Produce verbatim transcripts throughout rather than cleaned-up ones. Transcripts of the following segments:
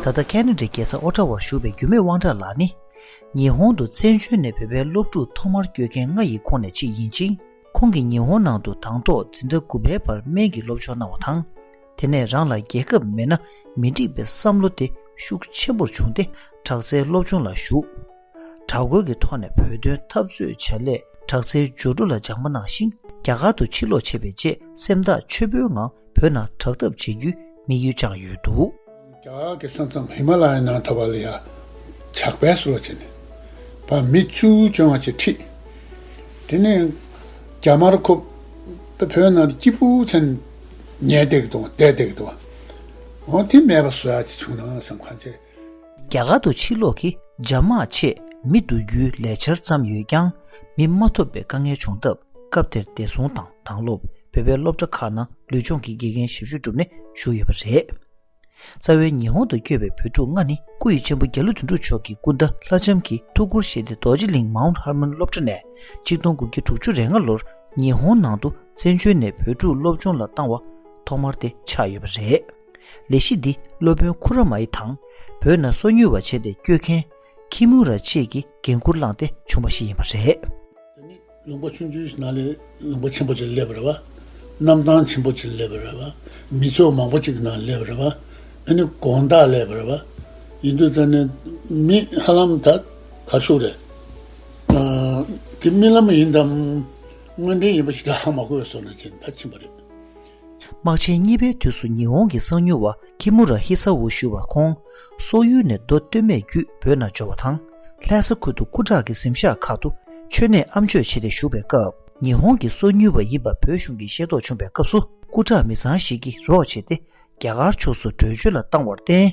ད་ལྟ་ཁེ་ན་ཌའི་རྒྱལ་ས་ཨོ་ཊ་ཝར་བཞུགས་པའི་འགྱུར་མེད་དབང་གྲགས་ལགས་ནི། ཉི་ཧོང་དུ་བཙན་བྱོལ་ནས་བོད་པའི་སློབ་ཕྲུག་ཐོག་མར་བསྐྱོད་མཁན་ལྔ་ཡི་ཁོངས་ནས་གཅིག་ཡིན་ཅིང་། ཁོང་གིས་ཉི་ཧོང་ནང་དུ་དང་ཐོག་འཛིན་གྲྭ་དགུ་པའི་བར་སྨན་གྱི་སློབ་སྦྱོང་གནང་བ་དང་། དེ་ནས་རང་ལ་རྒྱལ་ཁབ་མེད་ན་མི་འགྲིག་པའི་བསམ་བློ་དེ་ཤུགས་ཆེན་པོར་བྱུང་སྟེ། དྲག་རྩལ་སློབ་སྦྱོང་ལ་ཞུགས། དྲག་རྒོལ་གྱི་ཐོག་ནས་བོད་དོན་འཐབ་རྩོད་བྱ་སླད་དྲག་རྩལ་སྦྱོར་སྒྲོལ་ལ་སྦྱངས་པ་གནང་ཞིང་། རྒྱ་གར་དུ་ཕྱིར་ལོག་བྱས་པའི་རྗེས་སེམས་ཐག་ཆོད་པོའི་ངང་བོད་ནང་དྲག་འཐབ་བྱེད་རྒྱུའི་དམིགས་ཡུལ་བཅངས་ཡོད་འདུག། རྒྱ་གར་གྱི་ས་མཚམས་ཧི་མ་ལ་ཡའི་ནང་ཐོ་བ་ལ་ཡ་ཇག་པས་སུ་ལ་བྱས་ནས་ཕར་མི་བཅུ་བཅོ་ལྔ་ཅིག་ཁྲིད། དེ་ནས་རྒྱ་དམར་ཁོ་ད་བོད་ནང་ལ་སྐྱིད་པོ་བྱས་ནས་ཉལ་བསྡད་ཀྱི་འདུག་བསྡད་བསྡད་ཀྱི་འདུག་འོ་དེ་མེད་པ་བཟོ་ཡག་ཅིག་བྱུང་ན་བསམ་གང་ཆེ། རྒྱ་གར་དུ་ཕྱིར་ལོག་གིས་རྒྱ་དམག་ཆེད་མི་བསྡུ་རྒྱུའི་ལས་འཆར་བརྩམས་ཡོད་ཀྱང་། མི་མ་ཐོབ་པའི་དཀའ་ངལ་བྱུང་སྟབས། སྐབས་དེར་བདེ་སྲུང་དང་དྭང་སློབ། བོད་པའི་སློབ་གྲྭ་ཁག་ནང་ལུས་སྦྱོང་གི་དགེ་རྒན་ཞབས་ཞུ་བསྒྲུབས་ནས་བཞུགས་ཡོད་པ་རེད། རྩ་བའི་ཉི་ཧོང་དུ་བསྐྱོད་པའི་བོད་ཕྲུག་ལྔ་ནི་སྐུ་ཡི་གཅེན་པོ་རྒྱ་ལོ་དོན་གྲུབ་མཆོག་གི་སྐུ་ཟླ་ལྷ་ལྕམ་གྱིས་ཐུགས་ཁུར་བཞེས་ཏེ། རྡོ་རྗེ་གླིང་མའུནཊ་ཧར་མོན་སློབ་གྲྭ་ནས་ཆིག་སྟོང་དགུ་བརྒྱ་དྲུག་ཅུ་རེ་ལྔ་ལོར་ཉི་ཧོང་ནང་དུ་བཙན་བྱོལ་ནས་བོད་ཕྲུག་སློབ་སྦྱོང་ལ་བཏང་བ་ཐོག་མར་དེ་ཆགས་ཡོད་པ་རེད། ལས་གཞི་འདི་སློབ་དཔོན་ཁུ་ར་མ་ཡི་དང་། བོད་ནང་སོ་ཉུལ་བ་བྱས་ཏེ་བསྐྱོད་མཁན་ཁི་མུ་ར་བཅས་ཀྱིས་འགན་འཁུར་བླངས་ཏེ་བྱུང་བ་ཞིག་ཡིན་པ་རེད། དེ་ནི་ལུང་པ་ཆུང་ཆུང་ཞིག་ནང་ལས་ལུང་པ་ཆེན་པོ་ཅིག་སླེབས་པ་རེད་བ། གནམ་ཐང་ཆེན་པོ་ཅིག་སླེབས་པ་རེད་བ། མི་ཚོགས་མང་པོ་ཅིག་ནང་སླེབས་པ་རེད་བ། ཨ་ནི་དགོང་དག་སླེབས་པ་རེད་བ། ཡིན་དུས་ཙང་ནས་མི་ཧ་ལམ་ད་གར་ཤོག་རེད། ཨ། དེ་རྨི་ལམ་ཡིན་དམ། དངོས་འབྲེལ་ཡིན་པ་ཞིག་ད་ཧ་མ་གོ་བའི་བཟོ་འདྲ་ཅིག་ད་ཕྱིན་པ་རེད། དམག་ཆེན་གཉིས་པའི་དུས་སུ་ཉི་ཧོང་གི་གསང་ཉུལ་བ་ཁི་མུ་ར་ཧི་ས་འུ་ཞུ་བ་ཁོང་སོག་ཡུལ་ནས་མདོ་སྟོད་སྨད་བརྒྱུད་བོད་ནང་འབྱོར་བ་དང་། ལྷ་ས་ཁུལ་དུ་སྐུ་དྲག་གི་གཟིམ་ཤག་ཁག་ཏུ་མཆོད་གནས་ཨ་མཆོད་བྱས་ཏེ་བཞུགས་པའི་སྐབས། ཉི་ཧོང་གི་སོག་ཉུལ་བ་ཡིན་པ་བོད་གཞུང་གིས་ཤེས་རྟོགས་བྱུང་བའི་སྐབས་སུ། སྐུ་དྲག་མི་ཚང་ཞིག་གིས་རོགས་བྱས་ཏེ་རྒྱ་གར་ཕྱོགས་སུ་བྲོས་བྱོལ་ལ་བཏང་བར་བརྟེན།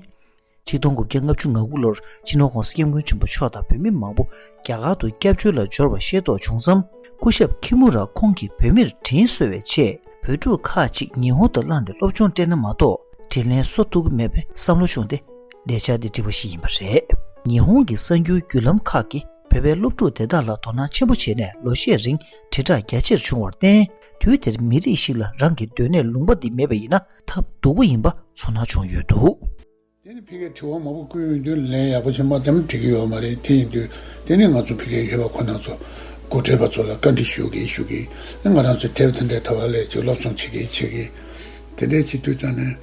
ཆིག་སྟོང་དགུ་བརྒྱ་ལྔ་བཅུ་ང་དགུ་ལོར་སྤྱི་ནོར་༸གོང་ས་༸སྐྱབས་མགོན་ཆེན་པོ་མཆོག་དང་བོད་མི་མང་པོ་རྒྱ་གར་དུ་སྐྱབས་བཅོལ་ལ་འབྱོར་བ་ཤེས་རྟོགས་བྱུང་ཙང་། སྐུ་ཞབས་ཁི་མུ་ར་ཁོང་གིས་བོད་མིར་དྲིན་གཟོ་བའི་ཆེད། བོད་ཕྲུག་ཁག་ཅིག་ཉི་ཧོང་དུ་བླངས་ཏེ་སློབ་སྦྱོང་སྤྲད་ན་མ་གཏོགས། དྲིན་ལན་གཟོ་ཐུབ་ཀྱི་མེད་པའི་བསམ་བློ་བྱུང་སྟེ། ལས་འཆར་འདི་བསྒྲིགས་པ་ཞིག་ཡིན་པ་རེད། ཉི་ཧོང་གི་གསར་འགྱུར་བརྒྱུད་ལམ་ཁག་གིས་བོད་པའི་སློབ་ཕྲུག་དེ་དག་ལ་དོ་སྣང་ཆེན་པོ་བྱས་ནས་ལོ་ཤས་རིང་དྲིལ་བསྒྲགས་རྒྱ་ཆེར་བྱུང་བར་བརྟེན། དུས་དེར་མི་རིགས་ཤིག་ལ་རང་གི་སྡོད་གནས་ལུང་པ་འདི་མེད་པ་ཡིན་ན་ཐབས་སྡུག་པོ་ཡིན་པ་ཚོར་སྣང་བྱུང་ཡོད་འདུག། དེ་ནི་ཕ་གིར་དྲི་བ་མང་པོ་བསྐུར་ཡོང་དུས་ལན་ཡག་པོ་ཞིག་མ་བདམས་འགྲིག་གི་ཡོད་མ་རེད། དེ་ཡིན་དུས་དེ་ནི་ང་ཚོ་ཕ་གིར་ཡོད་པ་ཁོ་རང་ཚོ་འགོ་ཁྲིད་པ་ཚོ་ལ་བཀའ་འདྲི་ཞུ་གི་ཞུ་གི། ང་རང་ཚོའི་དེབ་དེ་འདྲའི་ཐོག་ལ་ཅིག་སློབ་སྦྱོང་བྱེད་ཀྱི་བྱེད་ཀྱི། དེ་འདྲའི་བྱེད་དུས་ཙང་ནས་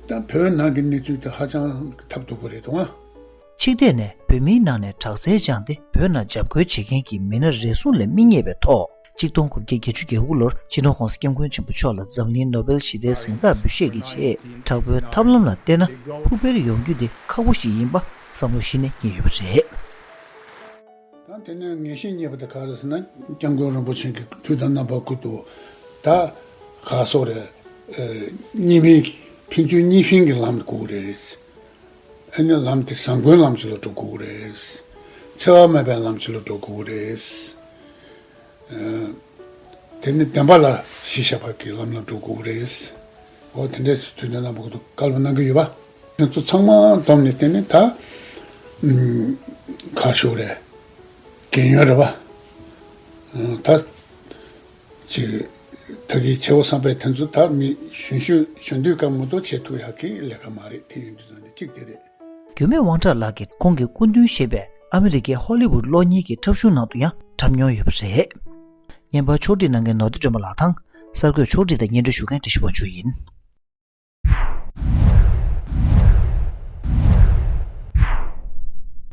ད་བོད་ནང་གི་གནས་ཚུལ་དེ་ཧ་ཅང་ཐབས་སྡུག་པོ་རེད་དོ། ཕྱི་རྒྱལ་ནས་བོད་མིའི་ནང་ནས་དྲག་རྩལ་སྦྱངས་ཏེ་བོད་ནང་འཇབ་རྒོལ་བྱེད་མཁན་གྱི་མི་སྣ་རེ་ཟུང་ལས་མི་རྙེད་པའི་ཐོག། ཆིག་སྟོང་དགུ་བརྒྱ་བརྒྱད་ཅུ་གྱ་དགུ་ལོར་སྤྱི་ནོར་༸གོང་ས་༸སྐྱབས་མགོན་ཆེན་པོ་མཆོག་ལ་འཛམ་གླིང་ནོ་བེལ་ཞི་བདེའི་གཟེངས་རྟགས་འབུལ་བཞེས་ཀྱི་རྗེས། དྲག་པོའི་ཐབས་ལམ་ལ་བརྟེན་ན་ཕུགས་འཕེར་ཡོང་རྒྱུ་དེ་ཁག་པོ་ཞིག་ཡིན་པ་བསམ་བློ་གཞི་ནས་རྙེད་ཡོད་པ་རེད། ད་དེ་ནས་ངེས་ཤེས་རྙེད་པ་དེ་ག་རེ་ཟེར་ན། སྐྱབས་མགོན་རིན་པོ་ཆེ་གིས་དུས་དང་རྣམ་པ་ཀུན་ཏུ་ད་ག་སོགས་རེད། གཉིས་སྨན་གྱི་ཕན་ཚུན་གཉིས་ཕན་གྱི་ལམ་དུ་བཀོད་དགོས་རེད། ཨ་ནི་ལམ་དེ་བཟང་པོའི་ལམ་ཞིག་ལ་འགྲོ་དགོས་རེད། འཚེ་བ་མེད་པའི་ལམ་ཞིག་ལ་འགྲོ་དགོས་རེད། ཨ། དེ་ནི་བདེན་པ་ལ་གཞི་བཞག་པ་གི་ལམ་ལ་འགྲོ་དགོས་རེད། འོ་དེ་འདྲས་དུས་ནས་རྣམ་པ་ཀུན་ཏུ་བཀའ་སློབ་གནང་གི་ཡོད་པ། དེ་ཚོ་ཚང་མ་བསྡོམས་ནས་བལྟས་ནས་ད། ཨུམ། ག་ཞུ་རེད། རྒན་ཡོལ་རེད་པ། ཨ། ད། ཅིག་ད་གིན་བྱེད་པ་བསམ་པའི་དོན་ཚོ་ད་མི་གཞོན་གཞོན་གཞོན་དུས་སྐབས་མ་གཏོགས་བྱེད་ཐུབ་ཡག་གི་ལས་ཀ་མ་རེད། དེ་ཡིན་དུས་ཙང་ནས་གཅིག་དེ་རེད། འགྱུར་མེད་དབང་གྲགས་ལགས་ཀྱིས་ཁོང་གི་སྐུ་མདུན་ཞེས་པའི་ཨ་མི་རི་ཀའི་ཧོ་ལི་ཝུད་གློག་བརྙན་གྱི་འཁྲབ་གཞུང་ནང་དུ་ཡང་འཁྲབ་མྱོང་ཡོད་པ་རེད། བརྙན་པར་ཕྱོགས་སྒྲིག་གནང་མཁན་ནོར་བདེ་སྒྲོལ་མ་ལགས་དང་གསར་འགོད་ཕྱོགས་སྒྲིག་དང་སྙན་སྒྲོན་ཞུ་མཁན་བཀྲ་ཤིས་དབང་ཕྱུག་ཡིན།